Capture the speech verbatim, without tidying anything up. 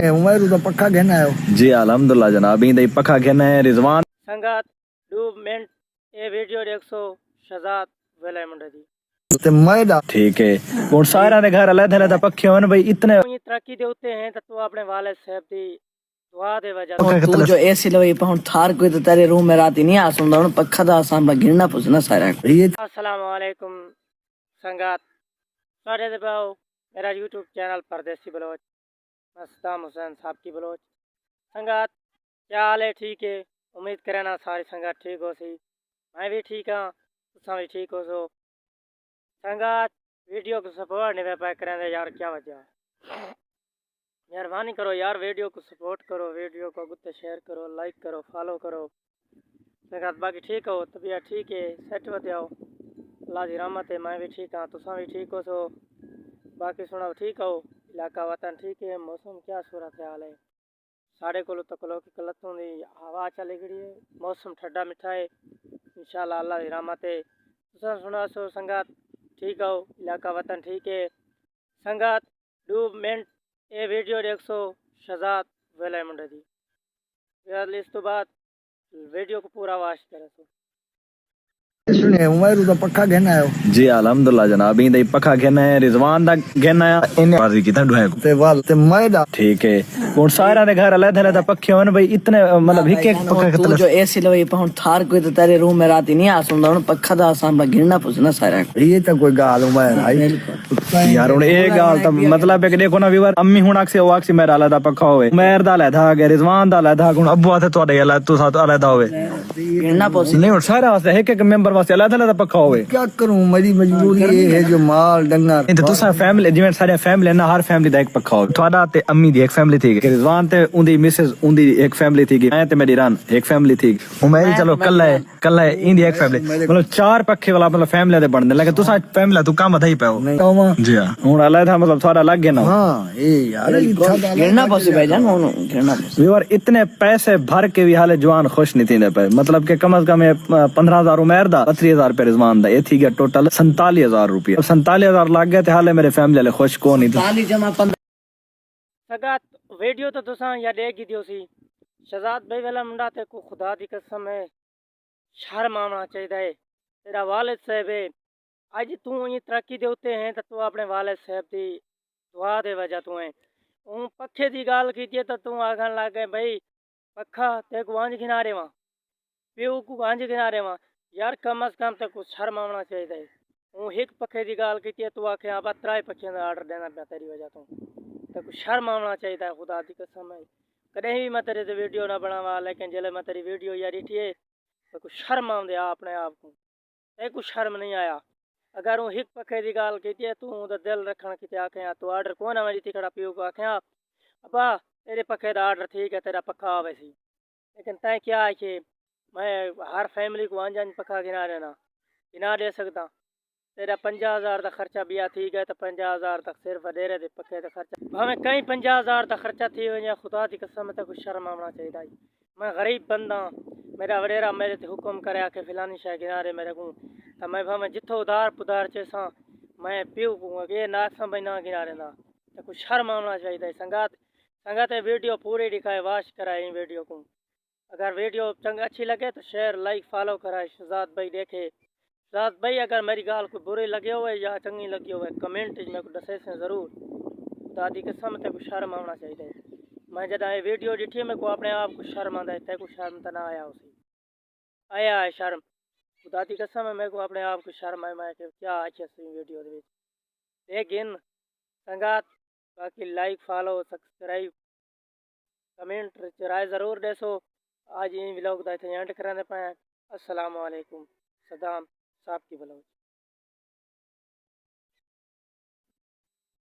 اے عمر دا پکھا گھن آیو۔ جی الحمدللہ جناب، ایں دا ہی پکھا گھن آئے رضوان۔ سنگت، ݙو منٹ، اے ویڈیو ݙیکھسو شہزاد ویلے منڈے دی۔ تے میں دا ٹھیک ہے۔ ہݨ سارے دے گھر علیحدہ علیحدہ پکھے ہن بھئی، اتنے ایں ترقی دے اتے ہیں تے تو اپݨے والد صاحب دی دعا دے وجہ تو۔ تو جو اے سی لوئی پہ ہݨ تھار کوئی تے تیرے روم میں راتی نہیں آ سوندا، ہݨ پکھا دا اساں گھننا پوسنا سارا۔ السلام علیکم سنگت، سارے دے باؤ، میرا یوٹیوب چینل پردیسی بلوچ، میں صدام حسین سابقی بلوچ۔ سنگت، کیا حال ہے؟ ٹھیک ہے؟ امید کرنا ساری سنگت ٹھیک ہو سی۔ میں بھی ٹھیک ہاں، تساں بھی ٹھیک ہو سو۔ سنگت، ویڈیو کو سپورٹ نہیں پے کریں دے یار، کیا وجہ ہے؟ مہربانی کرو یار، ویڈیو کو سپورٹ کرو، ویڈیو کو اڳتے شیئر کرو، لائک کرو، فالو کرو۔ سنگت باقی ٹھیک ہو؟ طبیعت ٹھیک ہے؟ سیٹ ودے ہو؟ اللہ دی رحمت ہے، میں بھی ٹھیک ہاں، تساں بھی ٹھیک ہو سو؟ باقی سناؤ، ٹھیک ہو؟ علاقہ وطن ٹھیک ہے؟ موسم کیا صورت حال ہے؟ ساݙے کولوں تاں کلوکی کلتوں دی ہوا چلی کھڑی ہے، موسم ٹھڈا مٹھا ہے، انشاءاللہ اللہ دی رحمت ہے۔ تساں سناؤ سو سنگت، ٹھیک ہو؟ علاقہ وطن ٹھیک ہے؟ سنگت، ݙو منٹ، اے ویڈیو ݙیکھسو شہزاد ویلے منڈے دی۔ پھر اس تو بعد ویڈیو کو پورا واچ کرے سو۔ سنے عمر دا پکھا گھن آیو۔ جی الحمدللہ جناب، ایں دا ہی پکھا گھن آئے، رضوان دا گھن آیا۔ انہیں راضی کیتا ݙوہیں کوں۔ تے وال تے میں دا۔ ٹھیک ہے۔ ہݨ سارے دے گھر علیحدہ علیحدہ پکھے ہن بھئی، اتنے مطلب ہک ہک پکھا تو کتنے؟ جو اے سی لوئی پہ ہݨ تھار کوئی تے تیرے روم میں راتی نہیں آ سوندا، ہݨ پکھا دا اساں گھننا پوسنا سارا۔ یہ تو کوئی گال عمر آئی۔ بالکل۔ یار ہݨ اے ڳالھ تاں مطلب ہے کہ ݙیکھو نا ویور، امی ہݨ آکھسی، او آکھسی میݙا علیحدہ پکھا ہووے، عمیر دا علیحدہ، رضوان دا علیحدہ، ہݨ ابو آکھے تہاݙا علیحدہ، تساں علیحدہ ہووے۔ گھننا پوسی۔ نہیں، ہݨ سارے واسطے، ہک ہک ممبر واسطے علیحدہ علیحدہ پکھا ہووے۔ کیا کروں، میری مجبوری اے ہے جو مال ݙنگر۔ نہیں تے تساں فیملی، جیویں سارے فیملی نا، ہر فیملی دا ہک پکھا ہووے۔ تہاݙا تے امی دی ہک فیملی تھی ڳئی، رضوان تے اوندی مسز، اوندی ہک فیملی تھی ڳئی، میں تے میݙی رن ہک فیملی تھی ڳئی۔ عمیر چلو کلھا ہے۔ کلھا ہے، ایندی ہک فیملی۔ مطلب چار پکھے والا مطلب فیملی دے بݨدے، لیکن تساں فیملی توں کم ودھائی پئے ہو۔ نہیں۔ جی ہاں۔ ہݨ علیحدہ مطلب تہاݙا الڳ گھننا۔ ہاں، اے یار، گھننا پوسی بھائی جان، ہݨ گھننا پوسی۔ ویور، اتنے پیسے بھر کے بھی حالے جوان خوش نہیں تھیندے پئے۔ مطلب کہ کم از کم اے پندرہ ہزار عمیر دا، ستری ہزار روپے رضوان دا، اے تھی ڳیا ٹوٹل سنتالی ہزار روپے۔ سنتالی ہزار لڳ ڳئے تے حالے میرے فیملی والے خوش کونی۔ سنگت، ویڈیو تاں تساں یا ݙیکھ گھدی ہوسی، شہزاد بھائی والا منڈا، تیکوں خدا دی قسم ہے، شرم آوݨا چاہیدا ہے۔ تیݙا والد صاحب ہے، اڄ توں ایں ترقی دے اتے ہیں تاں توں اپݨے والد صاحب دی دعا دے وجہ توں ہیں۔ اوں پکھے دی ڳالھ کیتی ہے تاں توں آکھݨ لڳ ڳئے، بھئی پکھا تیکوں انج گھنا ݙیواں، پیو کوں انج گھنا ݙیواں۔ یار کم از کم تیکوں شرم آوݨا چاہیدا ہے۔ اوں ہک پکھے دی ڳالھ کیتی ہے، توں آکھے ابا ترائے پکھیاں دا آرڈر ݙیندا پیاں تیݙی وجہ توں۔ تیکوں شرم آوݨا چاہیدا ہے، خدا دی قسم ہے۔ کݙہیں وی میں تیݙے تے ویڈیو نہ بݨاواں، لیکن جیلے میں تیݙی ویڈیو یا ݙٹھی ہے، تیکوں شرم آوندے آ اپݨے آپ کوں۔ تیکوں شرم نہیں آیا؟ اگر اوں ہک پکھے دی ڳالھ کیتی ہے، توں اوندا دل رکھݨ کیتے آکھیں، توں آرڈر کون آویں ݙتی کھڑا، پیو کوں آکھیں، ابا تیݙے پکھے دا آرڈر تھی ڳئے، تیݙا پکھا آوے سی۔ لیکن تیں کیا آکھے، میں ہر فیملی کوں انج انج پکھا گھنا ݙینا، گھنا ݙے سڳداں۔ تیݙا پنجاہ ہزار دا خرچہ ٻیا تھی ڳئے، تاں پنجاہ ہزار تک صرف ݙیرے دے پکھے دا خرچہ، بھاویں کہیں پنجاہ ہزار دا خرچہ تھی ونڄے، خدا دی قسم، تیکوں شرم آوݨا چاہیدا ہے۔ میں غریب بندہ، میݙا وݙیرا میݙے تے حکم کرے، آکھے فلانی شے گھنا ݙے میݙے کوں، تاں میں بھاویں جتھوں ادھار پدھار چیساں، میں پیو کوں اے نہ آکھساں بھئی نہ گھنا ݙیندا۔ تیکوں شرم آوݨا چاہیدا ہے۔ سنگت، سنگت اے ویڈیو پوری ݙکھائے، واچ کرائے ایں ویڈیو کوں۔ اگر ویڈیو چنگ اچھی لڳے تو شیئر، لائک، فالو کرائے۔ شہزاد بھائی ݙیکھے، شہزاد بھائی اگر میݙی ڳالھ کوئی بری لڳی ہووے یا چنڳی لڳی ہووے، کمنٹ وچ میکوں ݙسیسیں ضرور۔ خدا دی قسم، تیکوں شرم آوݨا چاہیدا ہے۔ میں جݙاں اے ویڈیو ݙٹھی، میکوں اپݨے آپ کوں شرم آندا ہے، تیکوں شرم تاں نہ آیا ہوسی۔ آیا ہے شرم۔ خدا دی قسم ہے، میکوں اپݨے آپ کوں شرم آئی، میں کہ کیا آکھیا سی ویڈیو دے وچ۔ لیکن سنگت، باقی لائک، فالو، سبسکرائب، کمنٹ وچ رائے ضرور ݙیسو۔ اڄ ایں ولاگ دا اتھے اینڈ کریندے پئے ہیں۔ السلام علیکم۔ صدام سابقی بلوچ۔